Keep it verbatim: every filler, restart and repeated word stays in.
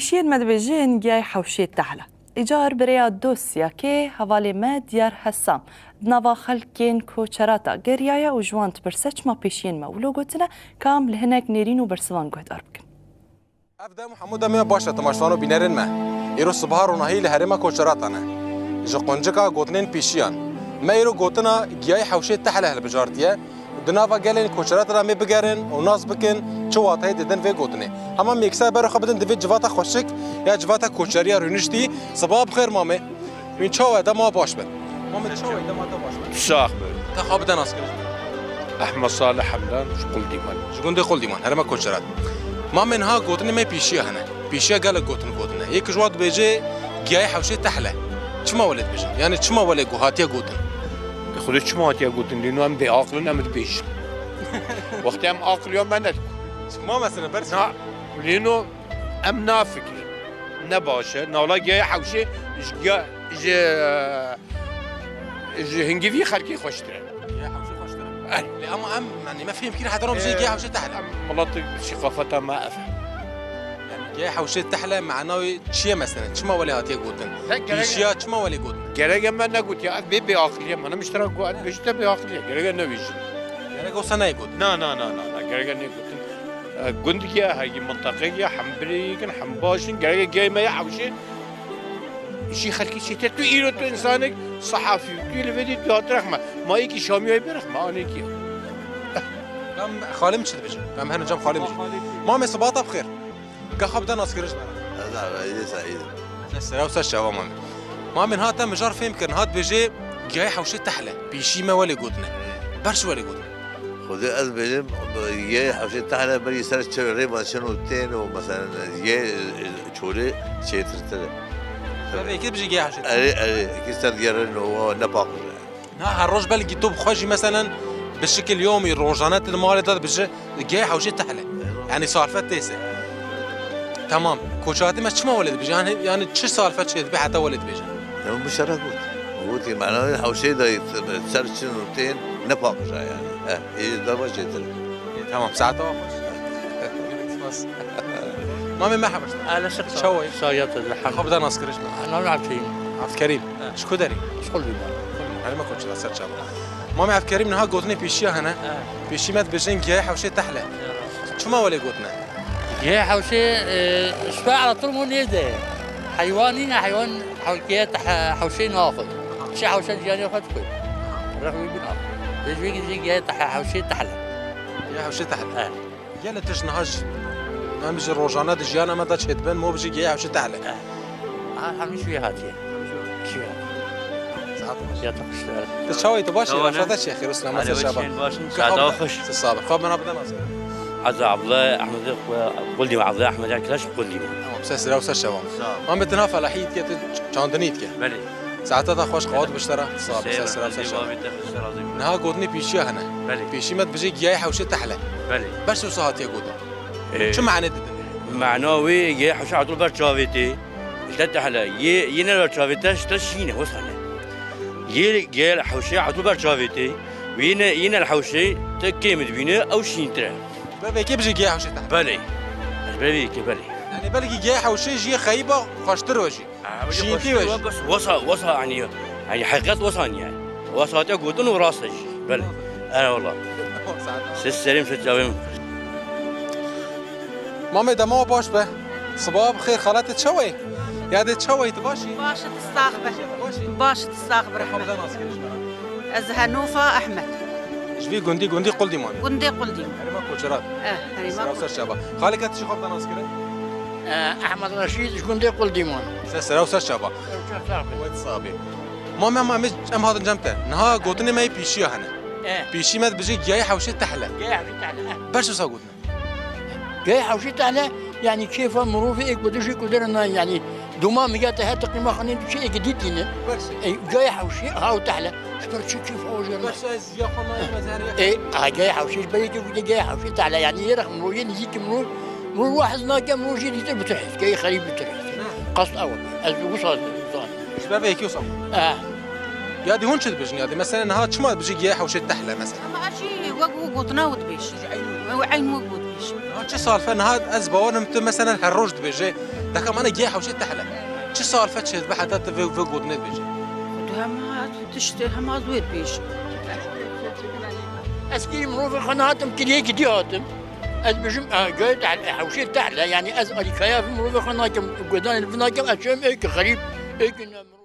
Pêşiyên me dibêjin giyayê hewşê tehle. Îcar bi rêya dosyakê hevalê me Diyar Hesam di nava xelkên Koçerata geriyaye û ji wan dipirse çima pêşiyên me wilo gotine, ka em li hinek nêrîn û bersivan guhdar bikin. Ev dem û hemû demê baş e temaşevan û bînerên me. Îro sibaha ronahî li herêma Koçerata ne. Ji quncika gotinên pêşiyan. Me îro gotina giyayê hewşê tehle hilbijartiye. Di nava gelên Koçerata de em ê bigerin û nas bikin çi wateyê didin vê gotinê. Hema em yekser berê xwe bidin di vê civata xweşik ya civata koçeriya rûniştî. Sibaha bi xêr mamê. Hûn çawa, dema baş bin. Mamê, çawa, dema te baş bin. Sax be. Te xwe bide naskirin. Ehmed Salih Hemdan, ji Quldîman. Ji gundê Quldîman, herêma Koçerat. Mamê, niha gotinê me pêşiya hene. Pêşiya gelek gotin gotine. Yek ji wan dibêje giyayê hewşê tehle. Çima welê dibêjin? Yani çima welê gu-, hatiye gotin? Xwedê çima hatiye gotin? Lêno em bêaqil in, em dibêjin. Wextê em aqil ya me ne. Çima mesela ber Na, lêno em nafikirin. Ne baş e. Nala giyayê hewşê ji giya-, ji, ji hingivî xelkê xweştir e. Ya hewşê xweştir e. Eh. Lê ama em, yani me fêm kir heta ro bijê Eh, giyayê hewşê tehle. Em milet şîqafeta me ev e. Yani giyayê hewşê tehle mana wê çi ye mesela? Çima welê hatiye gotin? Ne, gerek Pêşiya çima welê gotin? Gerek em me negotiye, ev bê bêaqiliye, me nemiştera got, ev bêjite bêaqiliye, gerek e nebêjin. Gerek olsa neyê gotin? Na, na, na, na, na, gerek e neyê gotin. E, gundikê, hegî minteqeyekê, hem birêk in, hem baş in, gerek e giyayê me ya hewşê. Îşî xelkî çêtir, tu îro tu însanek sehafî, tu li vê dî tu hat rexme. Ma yekî Şamiyayê bêrexme, anekî. Em xalim çi dibêjin? Em hene cem xalim çi? Mamê, sibata bi xêr. Gexa bide naskirin ji me re. Ez Ereîdê Seîd im. Te sera û ser çava mamê. Mamê, niha te mijar fêm kir, niha dibêjê giyayê hewşê tehle. Pêşî me welê gotine. Ber çi welê gotine? Xwedê ez bêjim, yê hewşê tehle berî ser çi rêva çin û tên û, meselen, yê çolê çêtirtir e. Ev êkê bijî gê hewşê tehle. Erê, erê, êkê ser digerin û ne paqij e. Na, her roj belkî tu bi xwe jî, meselen, bi şikil yomî rojane tu di malê de dibêjî, gê hewşê tehle. Yani salfet têse. Tamam. Koçatî me çima welê dibêjin? Yani, yani çi salfet çê dibe heta welê dibêjin? Ew min şere got. Gotî, mena hewşê de ser çin û tên ne paqij e yani. Eh, ê dava çêtir. E, tamam, saeta we xweş. Spas. Mamê, merhaba. Ahlen, şükür. Çawa yî? Saxiyet, elhamdülillah. Xwe bide naskirin ji me re. Navê Evkerîm. Evkerîm. He. Ji ku derê? Ji Quldîman. Herêma Koçerata, ser çava. He. Mamê, Evkerîm, niha gotinê pêşiya hene. He. Pêşî me dibêjin giyayê hewşê tehle. Ya rast. Çima welê gotine? Giyayê hewşê, e, ji ber ereqtir bû lê de. Heywan nîne, heywan hewkeye te-, he-, hewşê naxwe. Çi hewşe jiyanê xwe dixwe. Rexmî bina. Vê ji vê gidî giyayê te-, he-, hewşê tehle. Giyayê hewşê tehle. He. Gelê tişt niha ji, em ji rojane di jiyana me de çêdibin, mo bijî giyayê hewşê tehle. Eh. Ha, hemî şûyê hatiye. Şûyê hatiye. Saet baş. Ya te xweş. Tu çawa yî, tu baş yî? Çawa ne? Rafata çi, xêr û selamet ser çava. Çawa baş in, saeta xweş. Tu sax be. Xwe bina bide nas kir. Ez Abdullah Ehmed, Quldî, Abdullah Ehmed Erkilaş Quldî. Tamam, ser sera û ser çava. Sağ ol. Mamê, tu niha felahî dike, tu çandinî dike. Belê. Saeta te xweş, qewat biştera. Sax be, ser sera û ser çava. Niha gotinê pêşiya hene. Belê. Pêşî me dibêje giyayê hewşê tehle. Belê. Ber çi wisa hatiye gotin? Ee, çi mane didin? Mana wê giyayê hewşê etul ber çavê tê. Îşte tehle. Yê, yê ne ber çavê te, işte şîne, wisa ne. Yê giyayê hewşê etul ber çavê tê. Wê yê ne, yê ne hewşê te kêm dibîne, ew şîntir e. Ber vê yekê bijî giyayê hewşê tehle. Belê. Ez ber vê yekê, belê. Yani belkî giyayê hewşê jiyê xeyîba xweştir we jî. Şîntî we jî. Wesa, wesa, yani, yani, heqîqet wesa niye. Wesa te gotin û rast e jî. Belê. Eyvallah. Siz serî min, siz çavê min. Mamê, dema we baş be. Sibaha bi xêr, xalatê çawa yî? Yadê çawa yî, tu baş î? Baş î, tu sax be. Baş î? Baş î, tu sax be. Xwe bide nas kir ji me re. Ez Henofa Ehmed. Ji vî gundî, gundî Quldîman. Gundê Quldîman. Herêma Koçerat. Eh, herêma Koçerat. Ser çava. Xalê ke tu jî xwe bide nas kirin? Eh, Ehmed Reşîd ji gundê Quldîman. Ser sera û ser çava. Ser çava. Wet sabê. Mamê, mamê, em hatin cem te. Niha gotinê me yê pêşiya hene. Eh. Pêşî me dibêje giyayê hewşê tehle. Giyayê hewşê tehle, eh. Ber çi wisa gotin? Geh hewşê tehle, yani kêfa mirovê ê ku dij ê ku derin nayê, yani doma mige te her tiqîma xanê tu çi ê gidî tîne. Berse. Ê, geh hewşê, ha, û tehle. Ji ber çi kêfa o jêr Berse ez ya xwe nayê, ez her E, ha, geh hewşê, ji ber yekê ku de geh hewşê tehle, yani yê rex mirov, yê nizîkî mirov, mirov wa hez nake, mirov jê dîtir bi tu hez, geh xerîb bi tu hez. Ne. Qast ew e. Ez wisa zanim. Ji ber vê yekê wisa. Eh. Ya dî hûn çi dibêjin ya dî? Mesela niha çima dibêjî giyayê hewşê tehle mesela? Ama ez jî wek wî gotina wî dibêjim. Ew eyn wek wî dibêjim. Niha çi salfe niha ez bawerim tu mesela her roj dibêje. Deka mane giyayê hewşê tehle. Çi salfe çêdibe heta tu vê, vê gotinê dibêje? Xwedê hema tiştê hema ez wê dibêjim. Ez kî mirovê xwe nehatim, kiriyê gidî hatim. Ez dibêjim, e, giyayê tehle, hewşê tehle. Yani ez alîkariya vê mirovê xwe nakim, godanê vê nakim, ez çûm êkî xerîb, êkî ne-